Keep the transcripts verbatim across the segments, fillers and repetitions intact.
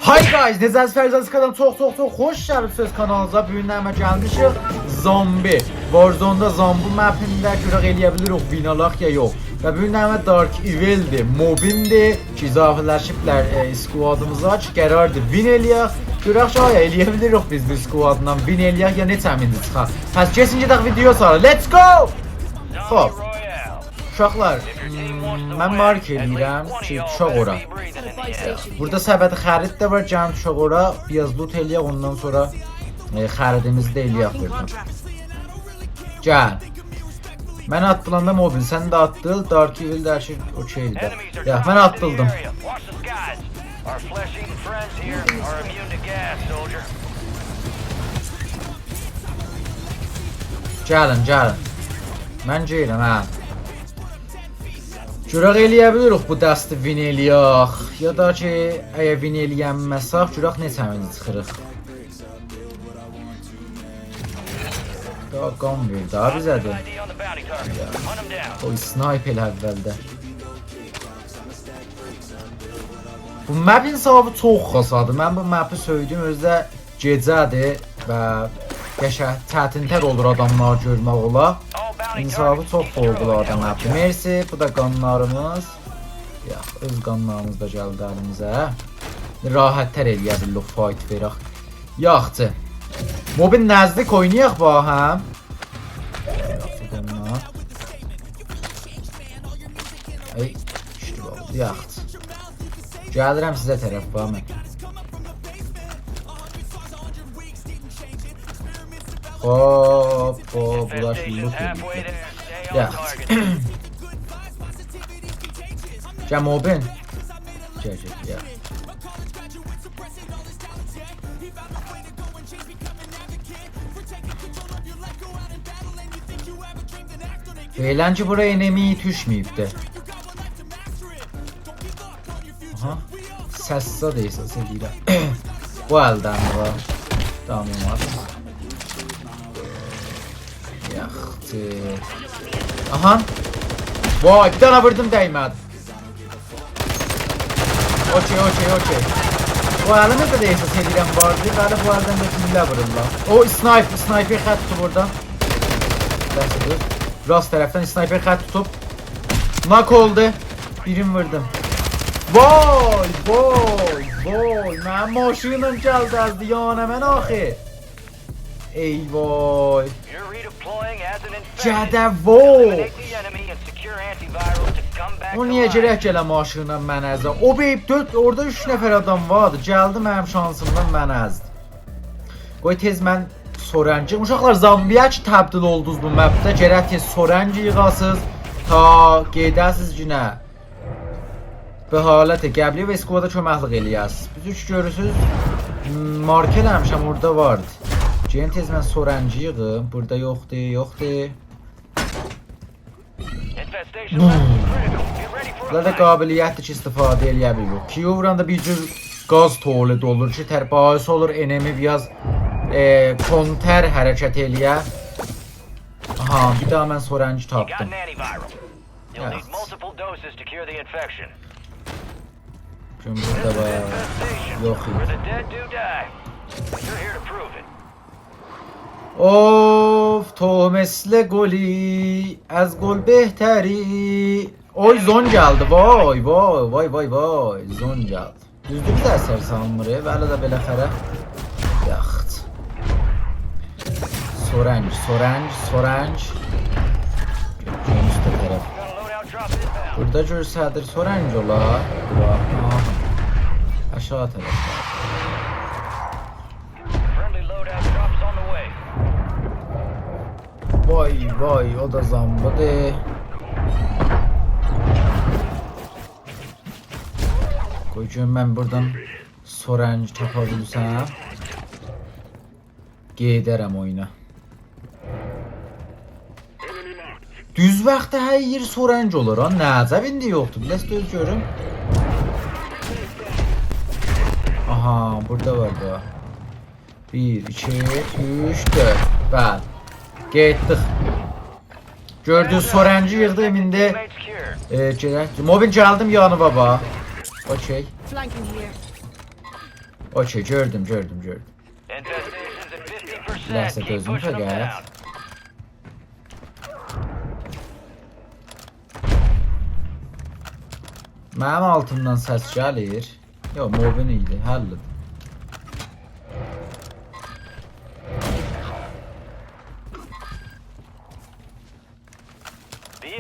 Hi guys، نئجه‌سیز؟ فرزاد اسکادان چوخ، چوخ، چوخ خوش گلیبسیز کانالیمیزا. بو گون نمنه گلمیشیک؟ زامبی. وارزوندا زامبی مپینده گؤرک ائلیه بیلیریک وین آلاق یا یوخ. و بو گون نمنه دارک ایویلدیر، موبیندیر کی، اضافه‌لشیبلر، ائ، اسکوادیمیزا کی، قراردیر وین ائلیک. گؤرک کی، آیا ائلیه بیلیریک بیز بو اسکوادلا وین ائلیک یا نئچه‌مینجی چیخاق. پس کئچین گئدک ویدیویا ساری. Let's go! خوش. اوشاقلار، م، من مارک ائلییرم کی، دوشک اورا. بورادا سبد خرید ده وار، گلین دوشک اورا، بیر آز لوت ائلیک، اوندان سونرا، ائ، خریدیمیزی ده ائلیک بورادان. گل. من آتلاندا موبین، سن ده آتدیل، دارک ایویل ده هر شئی اوکئیدیر ده. یا، من آتدیلدیم. Our flesh-eating friends here are immune to gas, soldier. گلین، گلین. من گئدیرم، هه. گؤرک ائلیه بیلیریک بو دستی وین ائلیک. یا دا کی، اگر وین ائلیه‌نمه‌سک، گؤرک نئچه‌مینجی چیخیریق. داها گان وئر داها بیزه ده. Hunt 'em down. او اسنایپ ائله اولده. بو مپ انصافی چوخ خاصادیر. من بو مپی سؤیدوم، اؤزو ده گئجه‌دیر و قشنگ چتین‌تر اولور آداملاری گؤرمک اولا. انصافی چوخ فوق‌العاده مپدیر. مرسی، بو دا گانلاریمیز. یاخ، اؤز گانلاریمیز دا گلدی الیمیزه. راحت‌تر ائلیه بیلیریک فایت وئرک. یاخچی. موبین نزدیک اوینایاق باهم. یاخچی، بونلار. ای، دوشدو، اولدو، یاخچی. گلیرم سیزه طرف، باهم. هوپ، هوپ، بولار لوت ائدیبلر. یاخچی. گل، موبین. گل، گل، گل. ائله کی، بورا انمی دوشمه‌ییبدی. آها. سس زاد احساس ائدیرم. بو الدن وار. تامام، وار. یاخچی. آها. وای، بیر دنه ووردوم، دیمه‌دی. اوکئی، اوکئی، اوکئی. بو الیمیزده ده احساس ائدیرم واردی. بلی، بو الدن ده گولله وورورلار. او، اسنایپ، اسنایپر خط توتوب اورادا. بس بودور. راست طرفدن اسنایپر خط توتوب. ناک اولدو. بیرینی ووردوم. وای، وای، وای. منیم ماشینیم گلدی ازدی، یعنی من آخی. ای وای. You're redeploying as an infected. گده وای. Eliminate the enemy and secure antivirals to come back alive. او نییه گرک ائله ماشینلا منی ازه؟ او بئیب، دؤرد، اورادا اوچ نفر آدام واردی. گلدی منیم شانسیمدان منی ازدی. قوی تئز من سرنگی. اوشاقلار، زامبی‌یه کی تبدیل اولدونوز بو مپده، گرک تئز سرنگ ییغاسیز تا گئده‌سیز یئنه به حالت قبلی و اسکوادا کؤمکلیک ائلیه‌سیز. بیز اوچ گؤرورسوز، م، مارک ائله‌میشم، اورادا واردی. گئدیم تئز من سرنگی ییغیم. بورادا یوخدور، یوخدور. Infestation level is critical. Get ready for a fight. بونلار دا قابلیتدیر کی، استفاده ائلیه بیلیر. کیو ووراندا بیر جور گاز تولید اولور کی، تر-، باعث اولور انمی بیر آز، ائ، کنتر حرکت ائلیه. آها، بیر دانا من سرنگی تاپدیم. You got an antiviral. You'll need multiple doses to cure the infection. گؤروم بورادا وار. This is infestation, یوخ ایدی. Where the dead do die. You're here to prove it. اوف، تو مثل گلی، از گل بهتری. اوی، زون گلدی. وای، وای، وای، وای، وای. زون گلدی. دوزدور، بیزه اثر سالمیر، ائ، ولی ده بالاخره. یاخچی. سرنگ، سرنگ، سرنگ. گئدیم اوسته طرف. بورادا گؤرسدیر سرنگ اولا. بورا، آها. آشاغی طرف. Friendly loadout drops on the way. وای، وای، او دا زامبی‌دیر. قوی گؤروم من بورادان سرنگ تاپا بیلسم. گئده‌رم اویونا. دوز واختدا هر یئر سرنگ اولور ها. نه عجب ایندی یوخدور. بیر دست دؤز گؤروم. آها، بورادا وار دا. بیر، ایکی، اوچ، دؤرد. بلی. گئتدیک. گؤردونوز، سرنگی ییغدیم ایندی. ائ، گئدک. موبین، گلدیم یانیوا، باخ. اوکئی. Flanking here. اوکی، گؤردوم، گؤردوم، گؤردوم. Infestation's at fifty percent. لحظه، Keep دؤزون pushing them فقط. Down. منیم آلتیمدان سس گلیر. یوخ، مبین ایدی، حلّدیر.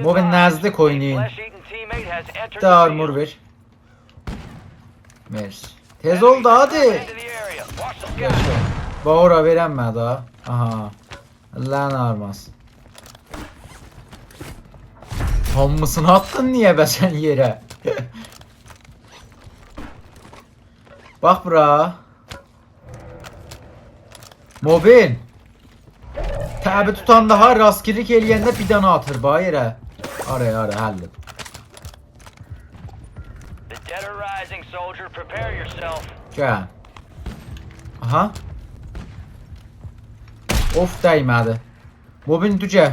مبین، نزدیک اوینایین. Flesh-eating teammate has entered the field. بیر ده آرمور وئر. مرسی. تئز اول دا، هادی. Into the area. Watch the sky. یاشا. باخ، اورا وئرنمه‌دی ها. آها. اللرین آغریماسین. هامیسینی آتدین نییه به سن یئره؟ باخ بورا. مبین. تبی توتاندا ها، راست‌گیرلیک ائله‌ینده بیر دنه آتیر، باخ یئره. آرا، آرا، حلّدیر. The dead are rising, soldier. Prepare yourself. گل. آها. اوف، دیمه‌دی. مبین، دور گل.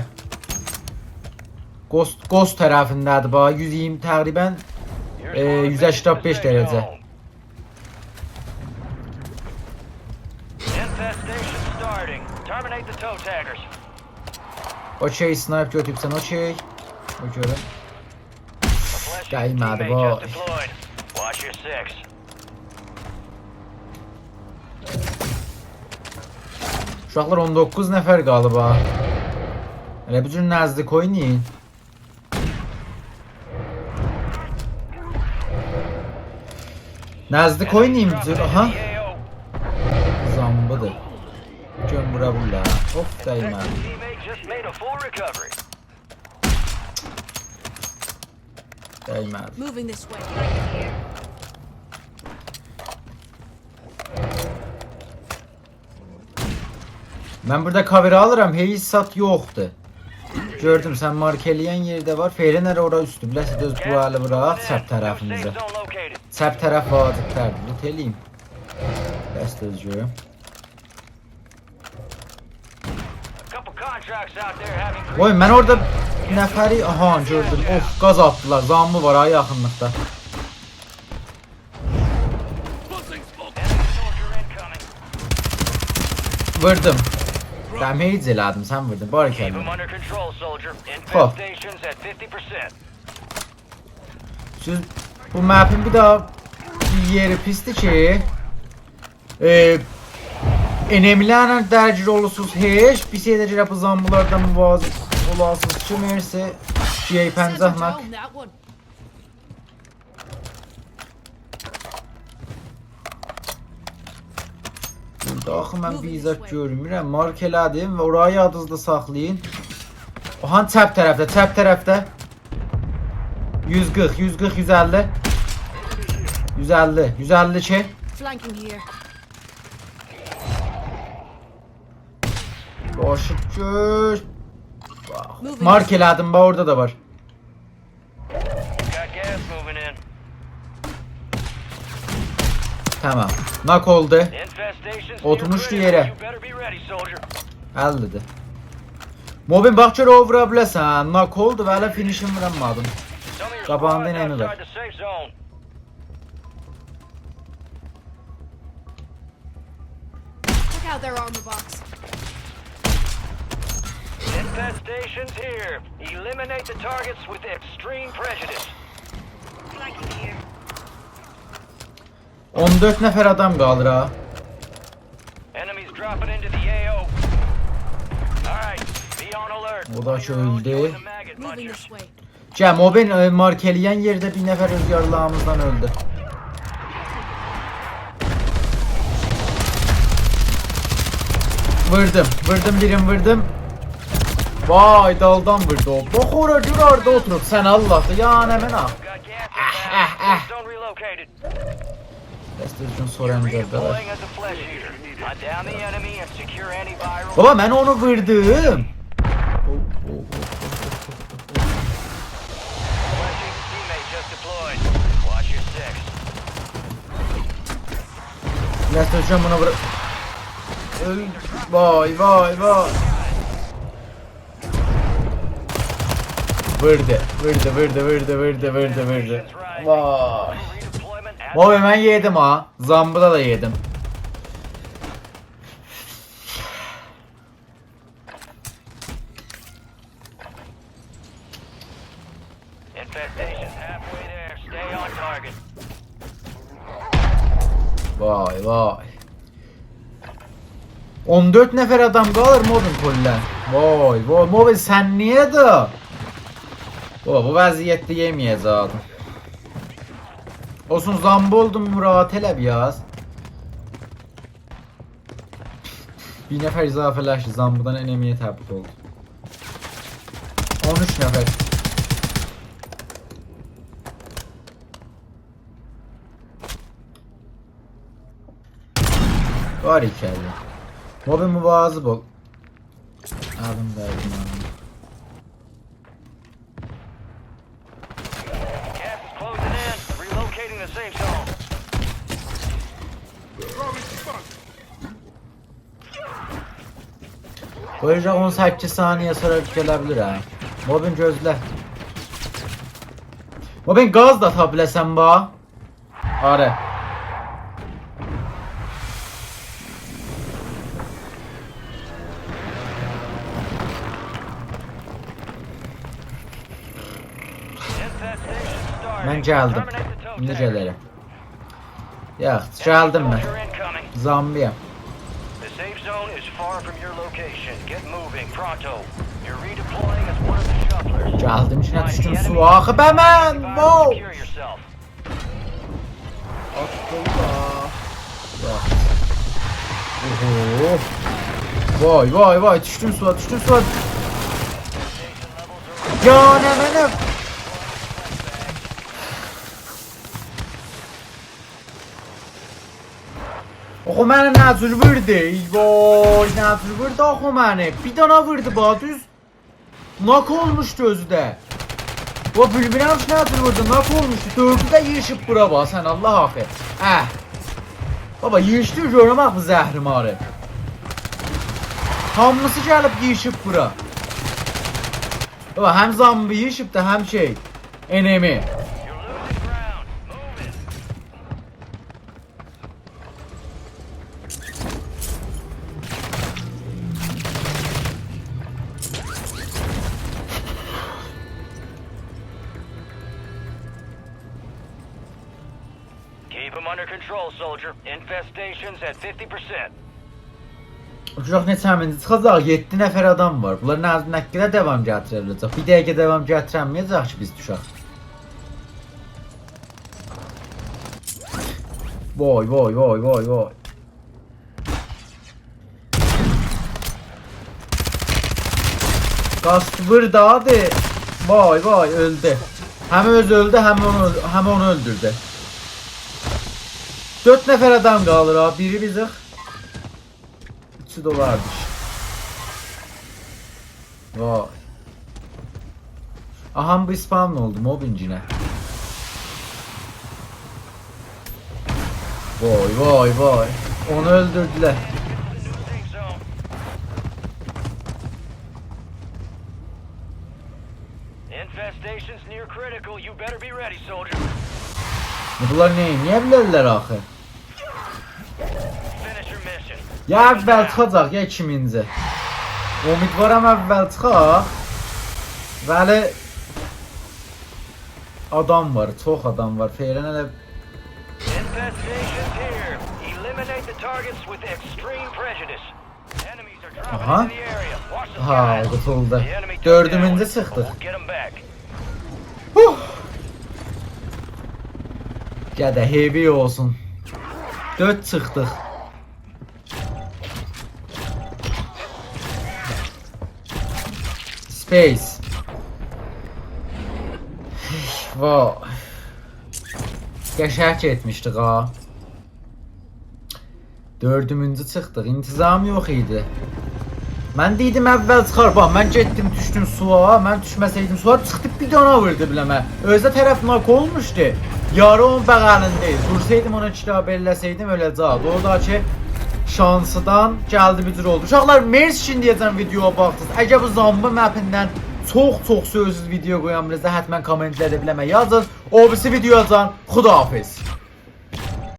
گوست، گوست طرفینده‌دیر، باخ، یوز ایگیرمی تقریباً، ائ، یوز هشتاد بئش درجه. Infestation starting. Terminate the toe taggers. اوکی، اسنایپ گؤتوروبسن، اوکی. او گؤروم. دیمه‌دی، وای. Watch your six. اوشاقلار، اون دوققوز نفر قالیب ها. ائله بو جور نزدیک اوینایین. نزدیک اوینایین بو جور، آها. زامبی‌دیر. گؤن وورا بیللر. اوف، دیمه‌دی. Teammate just made a full recovery. دیمه‌دی. Moving this way. من بوردا کاور آلیرام، هئچ زاد یوخدور. گؤردوم، سن مارک ائله‌ین یئرده وار. فعلاً ائله اورا اوستو. بیله‌سیز، دؤز بو الی ووراق چپ طرفیمیزه. Safe zone located. چپ طرف واجب‌تردیر. لوت ائله‌ییم. بس دؤز گؤروم. A couple contracts out there having وای، من اوردا نفری، آها، گؤردوم. اوف، گاز آتدیلار. زامبی وار ها یاخینلیقدا. Enemy soldier incoming. ووردوم. دمیج ائله‌دیم، سن ووردون. Keep 'em بارک‌الله. Under control, soldier. خوش. Infestation's at fifty percent. سیز بو مپین بیر داها بیر یئری پیسدیر کی، ائ، انمی‌لرله درگیر اولورسونوز هئچ، بیر شئی ده گرک بو زامبی‌لاردان مواظب اولاسینیز کی، مرسی، شیعه پنجاه ناک. Down that one. بوردا آخی من بیر زاد گؤرمورم. مارک ائله‌دیم و اورایی یادینیزدا ساخلایین. آها، چپ طرفده، چپ طرفده. یوز قیرخ، یوز قیرخ، یوز اللی. یوز اللی، یوز اللی کی. Flanking here. باشی گؤر. Moving. مارک ائله‌دیم، باخ، اوردا دا وار. Got gas moving in. تمام. ناک اولدو. Infestation's اوتورموشدو near the یئره. Area. You better be ready, soldier. اللی‌دیر. مبین، باخ گؤر او وورا بیله‌سن. ناک اولدو و هله فینیشینی وورامادیم. Some of your قاباغیندا squad's انمی وار. Outside the safe zone. Took out their armor box. Infestation's here. Eliminate the targets with extreme prejudice. Flanking here. اون دؤرد نفر آدام قالیر ها. Enemies dropping into the A O. All right, be on alert. او دا کی اؤلدو. Join the maggot munchers. Moving this way. گل، مبین، ائ، مارک ائله‌ین یئرده بیر نفر اؤز یارلاریمیزدان اؤلدو. ووردوم، ووردوم، بیرینی ووردوم. وای، دالدان ووردو او. باخ اورا، گؤر اورادا اوتوروب، سن آللاه دا، یا نمنه. Got gas inbound. Safe zone relocated. بس دؤزگون سورنجرده وار. Deploying as a flesh eater. Hunt down the enemy and secure antiviral. بابا، من اونو ووردوم. او، او، او، او، او، او. Flesh eating teammate just deployed. Watch your six. بس دؤزگون بونو وور. اؤل. وای، وای، وای. ووردو، ووردو، ووردو، ووردو، ووردو، ووردو، ووردو. وای. اوی، من یئدیم ها. زامبیدا دا یئدیم. Infestation's halfway there. Stay on target. وای، وای. اون دؤرد نفر آدام قالیر، مبین، کلاً. وای، وای، مبین، سن نییه ده؟ بابا، بو وضعیتده یئمه‌یه‌جکدیم. اولسون، زامبی اولدوم، مراعات ائله بیر آز. بیر نفر اضافه‌لشدی، زامبیدان انمی‌یه تبدیل اولدو. اون اوچ نفر. باریکلا. مبین، مواظب اول. آلیم، وئردیم، آلیم. Gas is closing in. Relocating the safe zone. قویاجاق اون سککیز ثانیه سونرا گله بیلیر، هه. مبین، گؤزله. مبین، گاز دا آتا بیله‌سن، با. آره. من گلدیم. ایندی گله‌رم. یوخ، گلدیم من. زامبی‌یم. The safe zone is far from your location. Get moving, pronto. You're redeploying as one of the shufflers. گلدیم ایچینه، دوشدوم سویا آخی به من. Find and secure yourself. آتدیللار. یوخ. اوهو. وای، وای، وای، دوشدوم سویا، دوشدوم سویا. یا نمنه؟ آخی منی نه جور ووردو؟ ای وای، نه جور ووردو آخی منی؟ بیر دانا ووردو، باخ، دوز ناک اولموشدو اؤزو ده. او بیلمیرم کی، نه جور ووردو، ناک اولموشدو. دؤردو ده ییغیشیب بورا، باخ، سن الله آخی. اه. بابا، ییغیشدی، گؤرم آخی بو زهرماری. هامیسی گلیب ییغیشیب بورا. بابا، هم زامبی ییغیشیب ده، هم شئی، انمی. Keep 'em under control, soldier. Infestation's at fifty percent. اوشاق نئچه‌مینجی چیخاجاق؟ یئددی نفر آدام وار. بونلار نه، نه قدر داوام گتیره بیله‌جک؟ بیر دقیقه داوام گتیرنمه‌یه‌جک کی، بیز دوشک. وای، وای، وای، وای، وای. گاز وور دا، هادی. وای، وای، اؤلدو. هم اؤزو اؤلدو، هم اونو، هم اونو اؤلدوردو. دؤرد نفر آدام قالیر ها، بیری بیزیک. اوچو ده اولاردی. وای. آها، بو اسپاون اولدو، مبین یئنه. وای، وای، وای. اونو اؤلدوردولر. Infestation's near critical. You better be ready, soldier. بونلار نه، نییه بیلرلر آخی؟ Finish your mission. یا اول چیخاجاق، یا ایکیمینجی. امیدوارام اول چیخاق. ولی آدام وار، چوخ آدام وار. فعلاً هله Infestation's here. Eliminate the targets with extreme prejudice. Enemies are dropping into the area. Watch the skies. آها، قوتولدو. The enemy took down. دؤردومونجو چیخدیق. We'll get 'em back. هوه. گده، هئوی اولسون. دؤرد چیخدیق. Space. وای. قشنگ گئتمیشدیک ها. دؤردومونجو چیخدیق، انتظام یوخ ایدی. من دئییردیم اول چیخار، باخ، من گئتدیم، دوشدوم سویا، من دوشمه‌سئیدیم سویا، چیخدی بیر دانا ووردو بیله‌مه. اؤزو ده طرف ناک اولموشدو. یاری اونون بغلینده ایدی. وورسایدیم اونا، ایکی دفعه ائله‌سئیدیم، اؤله‌جکدی. او دا کی، شانسیدان گلدی بیر جور اولدو. اوشاقلار، مرسی کی، ایندیه‌جن ویدیویا باخدینیز. اگر بو زامبی مپیندن چوخ چوخ سؤزسوز ویدیو قویام بیله‌زه، حتماً کامنتلرده بیله‌مه یازین. او بیریسی ویدیویاجان، خداحافظ.